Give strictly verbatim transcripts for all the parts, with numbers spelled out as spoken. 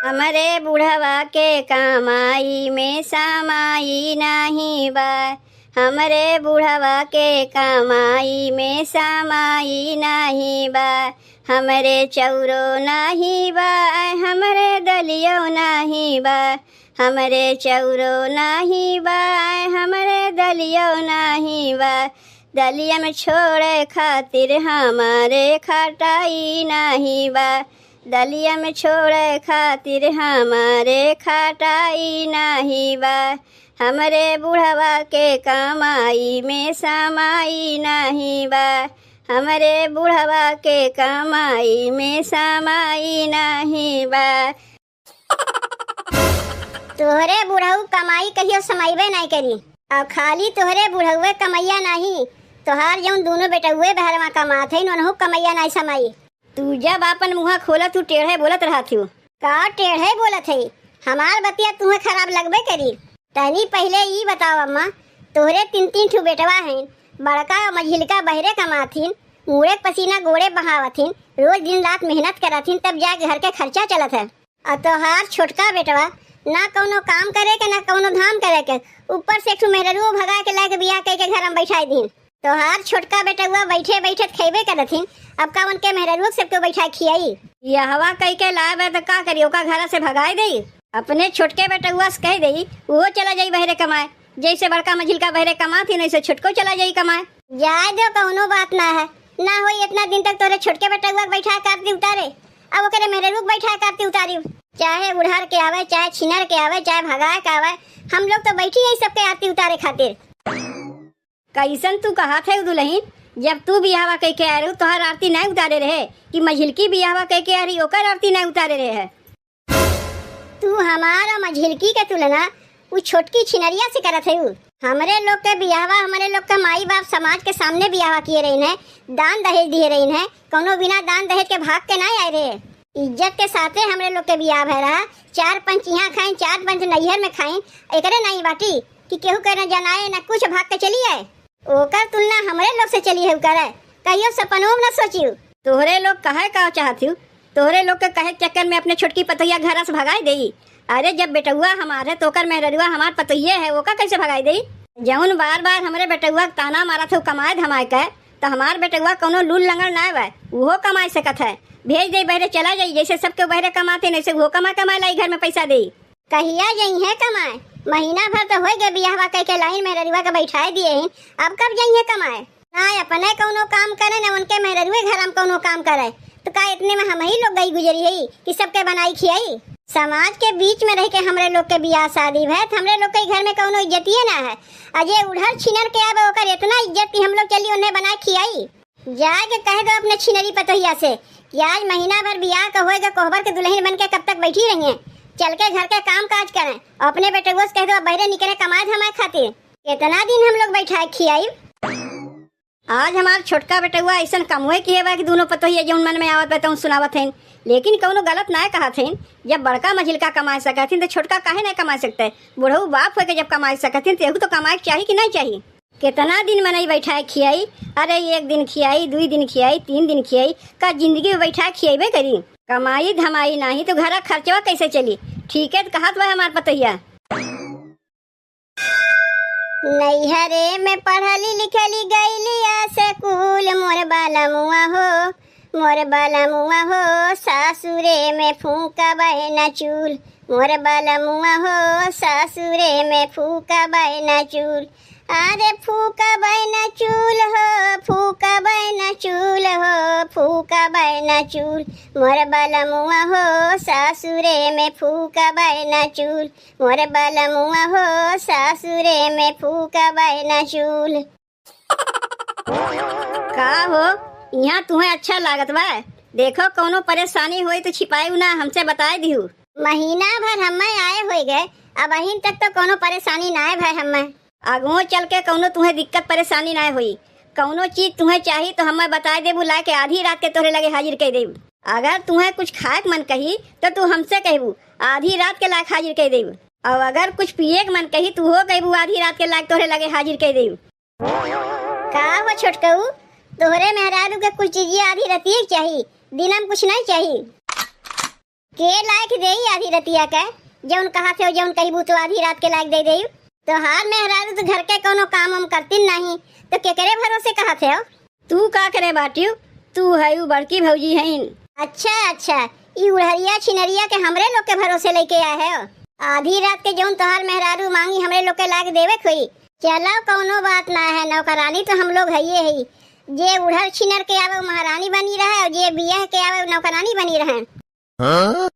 हमरे बुढ़वा के कमाई में समाई नाही बा, हमरे बुढ़वा के कमाई में समाई नाही बा, हमरे चौरो नाही बा, हमरे दलियो नाही बा, हमरे चौरो नाही बा, हमरे दलियो नाही बा, दलिया में छोड़े खातिर हमरे खटाई नाही बा, दलिया में छोड़े खातिर हमरे खटाई नाही बा, हमरे बुढ़वा के कमाई में समाई नाही बा, हमरे बुढ़वा के कमाई में समाई नाही बा। तोहरे बुढ़ऊ कमाई कहियो समइबे नाई करी। अब खाली तोहरे बुढ़उए कमइया नाही, तोहार जउन दूनो बेटउए बहरवा कमात हइन, उनहू कमइया नाई समाई। तू जब आपन मुँहा खोला, तू टेढ़े बोलत रहत हू। का टेढ़े बोलत हई? हमार बतिया तुहें खराब लगबे करी। तनी पहिले ई बताव अम्मा, तोहरे तीन तीन ठू बेटवा हइन, बड़का अउर मझिलका बहरे कमात हिन, मूड़े के पसीना गोड़े बहावत हिन, रोज दिन रात मेहनत करत हिन, तब जाके घर के खर्चा चलत है। अउर तोहार छोटका बेटवा ना कउनो काम करे के, ना कउनो धाम करे के, ऊपर से एक ठू मेहररुओ भगा के लाके बियाह कइके घर में बैठाई दीन। तोहार छोटका बेटउआ बैठे बैठे त खइबे करत हिन, अब का उनके मेहररुओ के सबके बैठा खियाई? बियाहवा कइके लाए बा त का करी, ओका घर से भगाए देई? अपने छोटके बेटउआ से कह देई, उहो चला जाई बहरे कमाए। जइसे बड़का मझिलका बहरे कमात हिन, वइसे छोटको चला जाई कमाए। जाए दो, कउनो बात ना है, ना होई इतना दिन तक तोरे छोटके बेटउआ के बैठा के आरती उतारे, अब ओकरे मेहररुओ के बैठा के आरती उतारी। चाहे उढ़ार के आवे, चाहे छिनर के आवे, चाहे भगाए के आवे, हम लोग तो बैठी है सबके आरती उतारे खातिर। कइसन तू कहत है दुलहिन, जब तू बियाहवा कइके आए रहू, तोहार आरती नाई उतारे रहे, कि मझिलकी बियाहवा कइके आए रही, ओकर आरती नाई उतारे रहे है? तू हमार अउर मझिलकी के तुलना उ छोटकी छिनरिया से करत है। हमरे लोग के बियाहवा, हमरे लोग के माई बाप समाज के सामने बियाहवा किए रहिन है, दान दहेज दिए रहिन है, कउनो बिना दान दहेज के भाग के नाई आए रहे। इज्जत के साथे हमरे लोग के बियाह भय रहा, चार पंच इहाँ खाइन, चार पंच नैहर में खाइन, एकरे नाई बाटी कि केहू के न जनाए, न कुछ, भाग के चली आए। ओकर तुलना हमरे लोग से चली है करे, कहियो सपनों में न सोचियो। तोहरे लोग कहे का चाहत हिउ? तोहरे लोग के कहे के चक्कर में अपने छोटकी पतोहिया घर से भगाए देई? अरे, जब बेटउआ हमार है, तो ओकर मेहररुआ हमार पतोहिए है, ओका कैसे भगाए देई? जउन बार बार हमरे बेटउआ के ताना मारत हो कमाए धमाए के, तो हमार बेटउआ कउनो लूल लंगड़ ना बा, उहो कमाए सकत है। भेज दे बहरे, चला जाई, जैसे सबके बहरे कमाते, वैसे उहो कमा कमाए लाई, घर में पैसा देई। कहिया जइहें कमाए? महीना भर तो होइ गए बियाहवा कइ के लाइन मेहररुआ के बैठाए दिए ही, अब कब जइहें कमाए? ना अपने कउनो काम करे, ना उनके मेहररुए घर में कउनो काम करे, तो का इतने में हमही लोग गई गुजरी हई कि सबके बनाई खियाई? समाज के बीच में रह के हमरे लोग के बियाह शादी भय, तो हमरे लोग के घर में कउनो इज्जतिये ना है। अजे उढ़र छिनर के आवे, ओकर इतना इज्जत कि हम लोग चली उन्हें बनाए खियाई। जाए के कह दो अपने छिनरी पतोहिया से कि आज महीना भर बियाह का होएगा, कोहबर के दुलहिन बन के कब तक बैठी रहिहें? चल के घर के काम काज करें। अपने बेटउआ से कह दो, अब बहरे निकले कमाए धमाए खातिर। कितना दिन हम लोग बैठाए खियाई? आज हमार छोटका बेटउआ अइसन कमवे किहे बा कि दूनो पतोहिया जउन मन में आवत बा तउन सुनावत हइन, लेकिन कउनो गलत नाय कहत हइन। जब बड़का मझिलका कमाए सकत हइन, तो छोटका काहे नाय कमाए सकते? बुढ़ऊ बाप होके जब कमाए सकत हइन, तो एहू तो कमाए के चाही कि नाय चाही? केतना दिन मनई बैठाए खियाई? अरे, एक दिन खियाई, दुई दिन खियाई, तीन दिन खियाई, का जिंदगी में बैठाए खियइबे करी? कमाई धमाई नाही तो घरा खर्चवा कैसे चली? ठीके त कहत बा हमार पतोहिया। नैहरे में पढ़ली लिखली गईली स्कूल, मोर बालमुआ हो, मोर बालमुआ हो, सासुरे में फूकबै न चूल, मोर बालमुआ हो, सासुरे में फूकबै न चूल। अरे फूकबै न चूल हो, फूकबै न चूल हो, फूकबै न चूल, मोर बालमुआ हो, सासुरे में फूकबै न चूल, मोर बालमुआ हो, सासुरे में फूकबै न चूल। का हो, इहाँ तुहें अच्छा लागत बा? देखो, कउनो परेशानी होई तो छिपाइउ ना, हमसे बताए दिहु। महीना भर हमें आए होइ गए, अबहिन तक तो कउनो परेशानी नाय भय हमें। आगुओ चल के कउनो तुहें दिक्कत परेशानी नाय होई। कउनो चीज तुहें चाही तो हमें बताए देबू, लाके आधी रात के तोहरे लगे हाजिर कइ देबू। अगर तुहें कुछ खाए के मन कही तो तू हमसे कहबू, आधी रात के लाके हाजिर कइ देबू। अउर अगर कुछ पिए के मन कही, तू हो कहबू, आधी रात के लाके तोहरे लगे हाजिर कइ देबू। का हो छोटकऊ, तोहरे मेहरारू के कुछ चीजिया आधी रतिये के चाही, दिना में कुछ नहीं चाही? के लाइक देई आधी रतिया के? जौन कहत हो, जौन कहिबू तो आधी रात के लाइक दे देई। तोहार मेहरारू तो घर के कौनो काम हम करतीन नहीं, तो केकरे भरोसे कहत हो? तू का करे बाटियो? तू हयू बड़की भौजी हईन। अच्छा, अच्छा, ई उढ़रिया छिनरिया के हमरे लोग के भरोसे लेके आए हो? आधी रात के जौन तोहार मेहरारू मांगी, हमरे लोग के लाइक देवे के होई। चलो, कौनो बात ना है, नौकरानी तो हम लोग हइये हई। जे उढ़र छिनर के आवे, उ महारानी बनी रहे, और जे बियाह के आवे, उ नौकरानी बनी रहे। हाँ?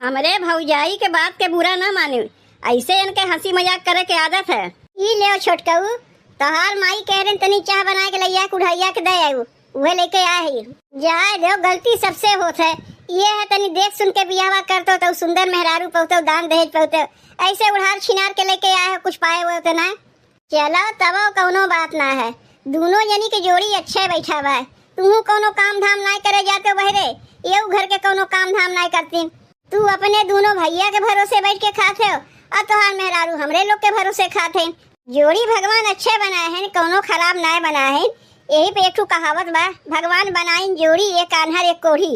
हमरे भौजाई के बात के बुरा ना माने, ऐसे इनके हंसी मजाक करे के आदत है। ई लेव छोटकऊ, तोहार माई कह रही तनी चाह बनाए के लइया के उढ़रिया के दे आऊ, उहे लेके आए ही। जाए देव, गलती सबसे होत है, ये है तनी देख सुन के बियाहवा करतो तो सुंदर मेहरारू पौतो, दान दहेज पौतो, ऐसे उढ़ार छिनार के लेके आए हो, कुछ पाए हुए होते ना। चलो तबो कौनो बात ना है, दूनो जनी के जोड़ी अच्छे बैठा बा। तू कौनो काम धाम नाय करे जाते बहरे, ये घर के कौनो काम धाम नाय करतीन। तू अपने दूनो भैया के भरोसे बैठ के खात हो, और तोहार मेहरारू हमरे लोग के भरोसे खात हैं। जोड़ी भगवान अच्छे बनाए हैं, कौनो खराब नाय बनाए हैं। यही पे एक ठो कहावत बा, भगवान बनाइन जोड़ी, एक आन्हर एक कोढ़ी।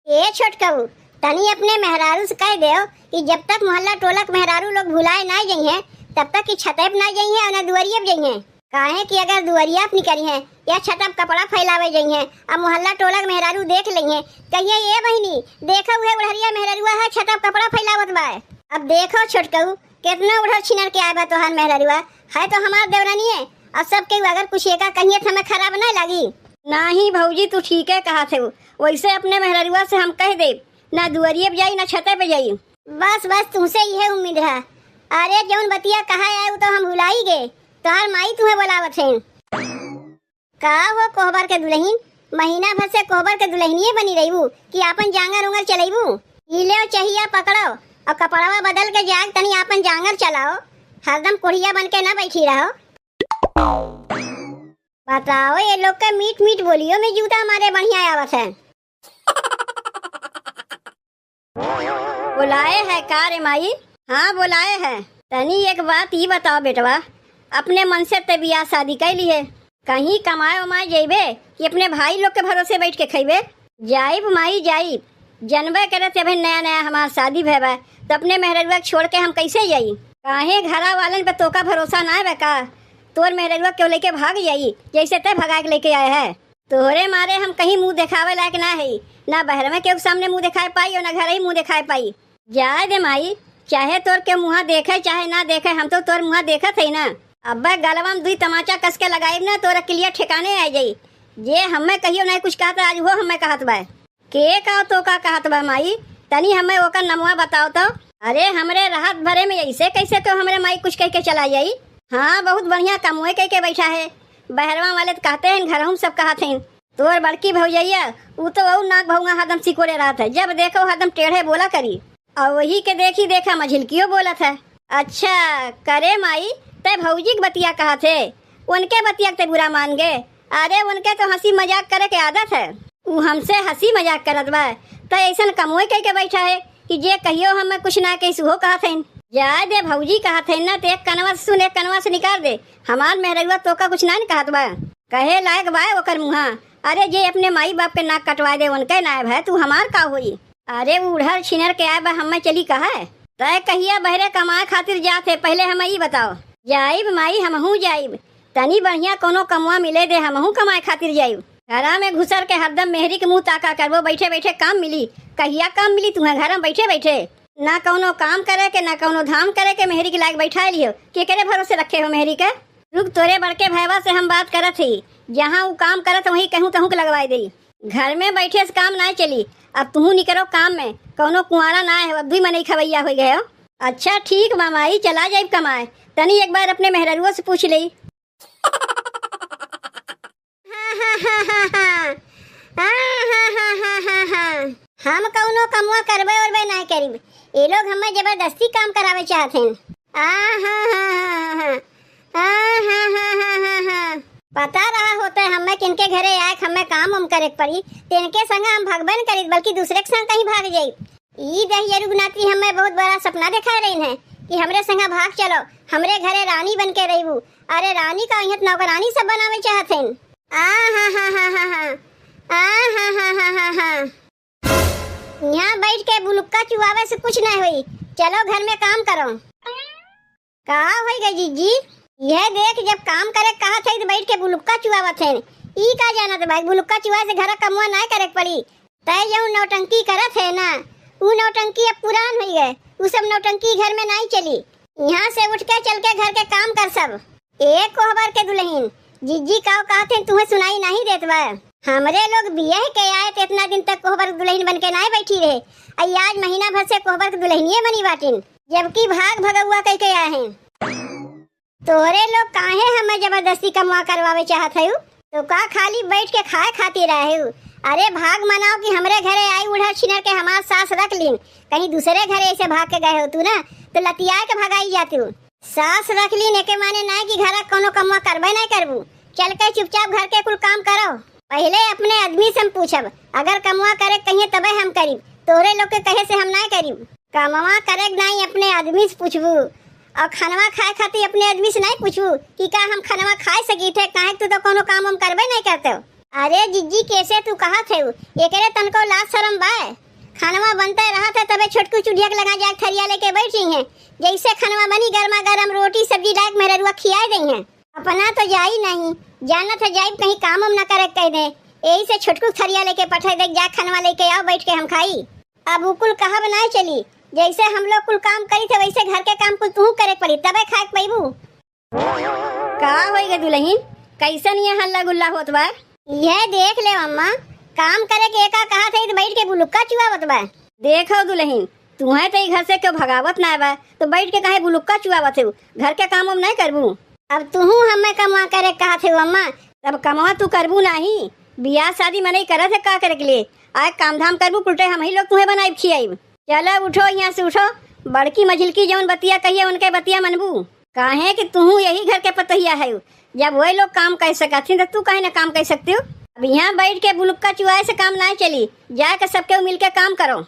ए छोटकऊ, तनी अपने मेहरारू से कह देव कि जब तक मोहल्ला टोला के मेहरारू लोग भुलाए ना जइहें, तब तक कि छते पे ना जइहें और ना दुआरिये पे जइहें। काहे कि अगर दुआरिया पे निकलिहें या छत पे कपड़ा फैलावे जइहें, अब मोहल्ला टोला के मेहरारू देख लइहें, कहिए, "ए बहिनी, देखो उहे उढ़रिया मेहररुआ है, छत पे कपड़ा फैलावत बा।" अब देखो छोटकऊ, केतना उढ़र छिनर के आए बा तोहार मेहररुआ, है तो हमार देवरानिये। अब सब केहू अगर कुछ एका कहिए तो हमें खराब ना लागी। नाही भौजी, तू ठीके कहत है, वैसे अपने मेहररुआ से हम कह देब, ना दुआरिये पे जाई, ना छते पे जाई। बस, बस, तुमसे इहे उम्मीद है। अरे, जौन बतिया कहा है, उ तो हम भुलाई गे। तोहार माई तुम्हें बोलावत है। का हो कोहबर के दुलहिन, महीना भर से कोहबर के दुलहिनिये बनी रहिबू कि आपन जांगर उंगर चलैबू? ई लेव चहिया पकड़ो और कपड़वा बदल के जाग तनी आपन जांगर चलाओ, हरदम कोढ़िया बन के ना बैठी रहो। बताओ, ये लोग के मीठ मीठ बोलियो में जूता मारे बढ़िया आवत है। बोलाए है का रे माई? हाँ, बोलाए है। तनी एक बात ई बताओ बेटवा, अपने मन से ते बियाह शादी कैली है, कहीं कमाए उमाए जइबे कि अपने भाई लोग के भरोसे बैठ के खइबे? जाइब माई, जाइब। जनबे करे ते अभी नया नया हमार शादी भय बा, तो अपने मेहररुआ के छोड़ के हम कैसे जाई? काहे घरा वालन पे तोका भरोसा ना बा का? तोर मेहररुआ केहू लेके भाग जाई, जैसे ते भगा के लेके आए है। तोहरे मारे हम कहीं मुंह देखावे लायक ना हई, ना बहरवे केहू के सामने मुंह देखाए पाई और ना घर ही मुंह देखाए पाई। जाए दे माई, चाहे तोर के मुंहा देखे चाहे ना देखे, हम तो तोर मुंहा देखत हई ना। अब्बे गलवा में दुई तमाचा कस के लगाइब ना, तोर अकिलिया ठिकाने आ जाई। जे हमें कहियो नहीं कुछ कहत, आज वो हमें कहत बा। के का तो का कहत बा माई? तनी हमें ओकर नमवा बताओ तो। अरे हमरे रहत भरे में ऐसे कैसे तो हमरे माई कुछ कह के चला जाई? हाँ, बहुत बढ़िया कमवे कह के बैठा है। बहरवा वाले तो कहते हैं, घरहू में सब कहत हैं। तोर बड़की भौजैया, उ तो और नाक भौंगा हरदम सिकोड़े रहत है, जब देखो हरदम टेढ़े बोला करी। और वही के देखी देखा मझिलकियो बोलत है। अच्छा, करे माई, ते भौजी के बतिया कहत है, उनके बतिया के ते बुरा मान गे? अरे उनके तो हंसी मजाक करे के आदत है, उ हमसे हंसी मजाक करत बा, ते ऐसन कमोए कह के बैठा है कि जे कहियो हमें कुछ ना कही सुहो कहत है। जाए दे भौजी कहत है ना, ते एक कनवा से सुन एक कनवा से निकाल दे, हमार मेहररुआ तोका कुछ ना न कहत बा। कहे लायक बा ओकर मुहा। अरे जे अपने माई बाप के नाक कटवाए दे उनके नायब है, तू हमार का होई? अरे उढ़र छिनर के आए बा, हमें चली कहे। तय कहिया बहरे कमाए खातिर जात है, पहले हमें ई बताओ। जाइब माई, हमहू जाइब। तनी बढ़िया कोनो कमवा मिले दे, हमहू कमाए खातिर जाइब। घरा में घुसर के हरदम मेहरी के मुंह ताका करबो, बैठे बैठे काम मिली। कहिया काम मिली तुम्हें घर में बैठे बैठे? ना कौनो काम करे के, ना कौनो धाम करे के, मेहरी के लायक बैठा लियो। केकरे भरोसे रखे हो मेहरी के? रुक, तोरे बड़के भैवा से हम बात करत ही, जहाँ उ काम करत वहीं कहूँ तहूँ के लगवाए देई। घर में बैठे से काम ना चली, अब तुहू निकरो काम में। कौनो कुंवारा ना है, अब दुई मनई खवैया हो गए हो। अच्छा ठीक बा माई, चला जाइब कमाए, तनी एक बार अपने मेहररुआ से पूछ लेई। हम कौनो कमवा करबे उरबे नाय करीब। ए लोग हमें जबरदस्ती काम करावे चाहत हैं। आ हा हा हा हा। आ हा हा हा हा हा। पता रहा होते हमें किनके घरे आए, हमें काम उम करे के पड़ी, तिनके संग हम भगबे न करीत, बल्कि दूसरे के संग कहीं भाग जाई। ई दहिजरू नाती हमें बहुत बड़ा सपना देखाए रही है कि हमरे संग भाग चलो, हमरे घरे रानी बन के रहबू। अरे रानी का, यहाँ नौकरानी सब बनावे चाहत हैं। आ हा हा हा हा हा। आ हा हा हा हा हा। यहाँ बैठ के बुलुक्का चुआवे से कुछ नहीं होई, चलो घर में काम करो। का होई गई जिज्जी? यह देख, जब काम करे कहा थे तो बैठ के बुलुक्का चुआवत है। ई का जानत भाई, बुलुक्का चुआ से घर कमुआ नहीं करे के पड़ी। तय जौन नौटंकी करत है ना, ऊ नौटंकी अब पुरान होई गए, ऊ सब नौटंकी घर में नहीं चली। यहाँ से उठ के चल के घर के काम कर सब। ए कोहबर के दुलहिन, जिज्जी काव कहत हैं, तुहें सुनाई नहीं देत बा? हमरे लोग बियाह के आए त इतना दिन तक कोहबर दुलहिन बन के नाय बैठी रहे, अई आज महीना भर से कोहबर के दुलहिनिये बनी बाटिन, जबकि भाग भगौआ कह के आए हैं। तोहरे लोग काहे हमें जबरदस्ती कमवा करवावे चाहत हयू? तो का खाली बैठ के खाए खातिर आए हयू? अरे भाग मनाओ कि हमरे घरे आई उढ़र छिनर के हमार सास रख लीन, कहीं दूसरे घरे ऐसे भाग के गए हो तू ना, तो लतिया के भगाई जाती हूँ। सास रख लीन एके माने नाय कि घरा कौनो कमवा करबे नाय करबू। चल के चुपचाप घर के कुल काम करो। पहिले अपने आदमी से हम पूछब, अगर कमवा करे कहिए तबे हम करीब, तोहरे लोग के कहे से हम नाय करीब। कमवा करे नाय अपने आदमी से पूछबू, और खनवा खाए खातिर अपने आदमी से नाय पूछबू कि का हम खनवा खाए सकी थे, काहे तू तो कौनो काम हम करबे नाय करते हो। अरे जिज्जी, कैसे तू कहत है, एकरे तनको लाज शरम बा? खनवा बनते रहत है तबे छोटकू चुढ़िया के लगा जाके थरिया लेके बैठी हैं, जैसे खनवा बनी गर्मा गर्म रोटी सब्जी डाल के मेहररुआ खियाए दई हैं। अपना तो जाई नहीं, जानत है जाई कहीं काम हम ना करे कह दे, यही से छोटकू थरिया लेके पठा दे, जा खनवा लेके आओ बैठ के हम खाई। अब उ कुल कहब ना चली, जैसे हम लोग कुल काम करी थे वैसे घर के काम कुल तू करे के पड़ी तबे खाए के पैबू। का होई गे दुलहिन, कैसन ये हल्ला गुल्ला होत बा? यह देख ले अम्मा, काम करे के एका कहा थे तो बैठ के बुलुक्का चुआवत बा। देखो दुलहिन, तुहें तो ई घर से क्यों भगावत ना बा, तो बैठ के काहे बुलुक्का चुआवत हो? घर के काम हम नहीं करबू। अब तुहू हमें कमवा करे कहा थे अम्मा, तब कमवा तू करबू नाही? बियाह शादी मनई करत है का करे के लिए? आए काम धाम करबू, उल्टे हम ही लोग तुहें बनाई खियाई। चलो उठो, यहाँ से उठो, बड़की मझिलकी जौन बतिया कहिए उनके बतिया मनबू। काहे कि तुहू यही घर के पतोहिया है, जब वही लोग काम कर सकत ही तो तू काहे ना काम कर सकती हो? अब यहाँ बैठ के बुलुक्का चुआए से काम ना चली, जाके सबके मिल के काम करो।